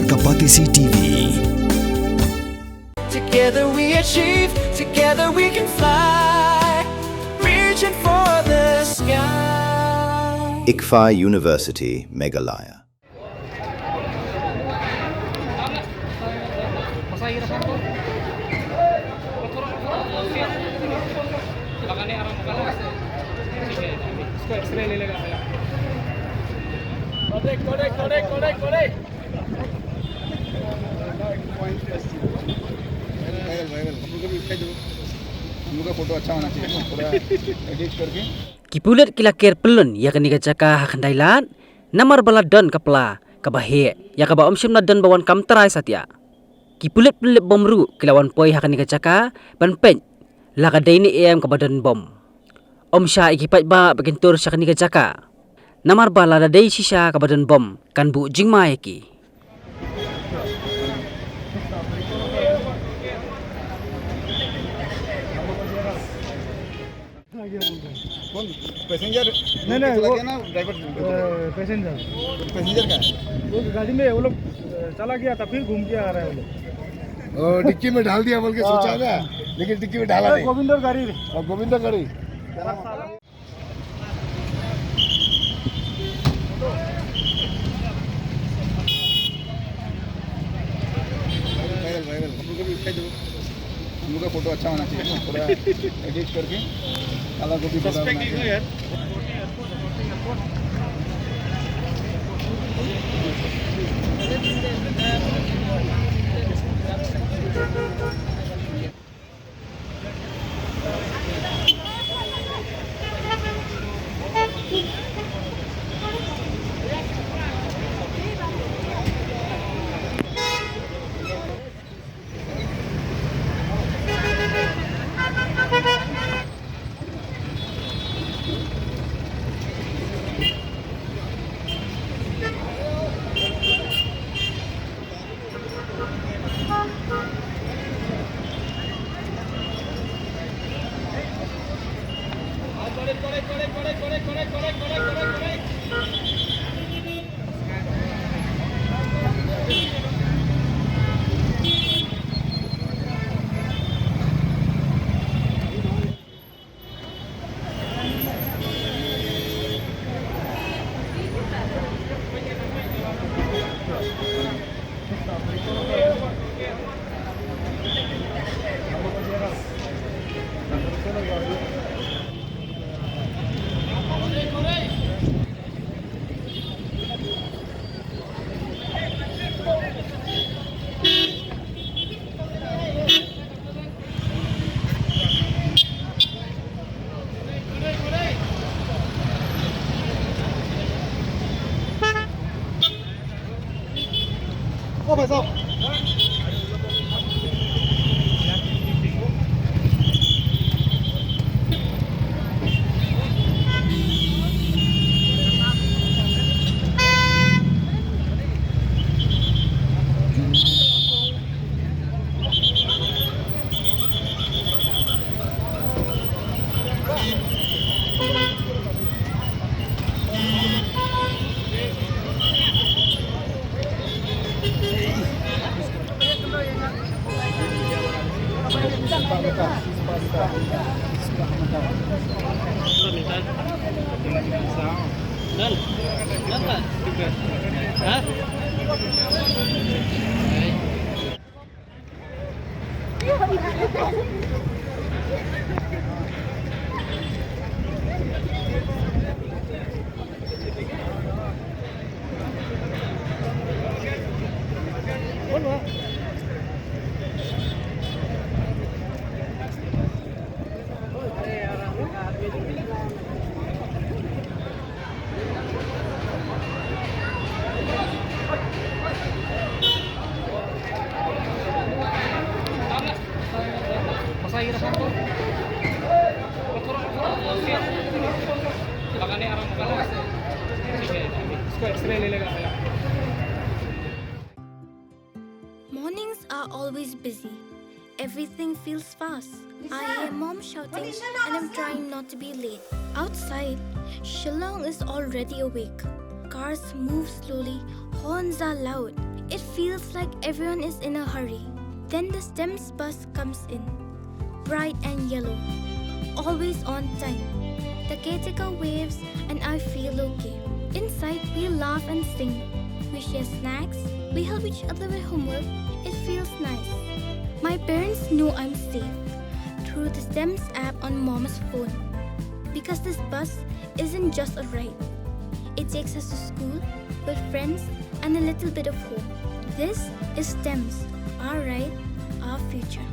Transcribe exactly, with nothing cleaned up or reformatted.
Kapatisi T V. Together we achieve, together we can fly, reaching for the sky. ICFAI University, Meghalaya. Viral, viral। हम लोग का भी उठा दो। हम लोग का फोटो अच्छा होना चाहिए ना, पूरा एडिट करके। Ki pulit ki la ker pyllun ïa kane ka jaka ha khyndai lad, namar ba la don ka pla kaba heh ïa kaba ym shym la don ba wan kam trai satia. Ki pulit pynlip bom ruh ki la wan poi ha kane ka jaka ban peit la ka dei ne em kaba don bom. Ym shah ïa ki paidbah ba kin tur sha kane ka jaka, namar ba lada dei shisha kaba don bom kan buh jingma ïa ki. कौन पैसेंजर? नहीं, नहीं, चला वो, गया ना ड्राइवर? अ, पैसेंजर। पैसेंजर का है? वो गाड़ी में वो लोग, अ, चला गया था, फिर घूम के आ रहा है वो लोग। ओ, डिक्की में डाल दिया बोल के हाँ। सोचा था, लेकिन डिक्की में डाला अरे, नहीं। गोविंदर गाड़ी रे। और गोविंदर गाड़ी। वायरल, वायरल। हम लोग को भी उठा दो। हम लोग का फोटो अच्छा होना चाहिए ना, थोड़ा एडिट करके काला कॉपी फोटो बनाके। Mornings are always busy. Everything feels fast. I hear mom shouting and I'm trying not to be late. Outside, Shillong is already awake. Cars move slowly, horns are loud. It feels like everyone is in a hurry. Then the STEMS bus comes in, bright and yellow, always on time. The caretaker waves and I feel okay. Inside, we laugh and sing. We share snacks. We help each other with homework. It feels nice. My parents know I'm safe through the STEMS app on Mom's phone. Because this bus isn't just a ride. It takes us to school, with friends, and a little bit of hope. This is STEMS, our ride, our future.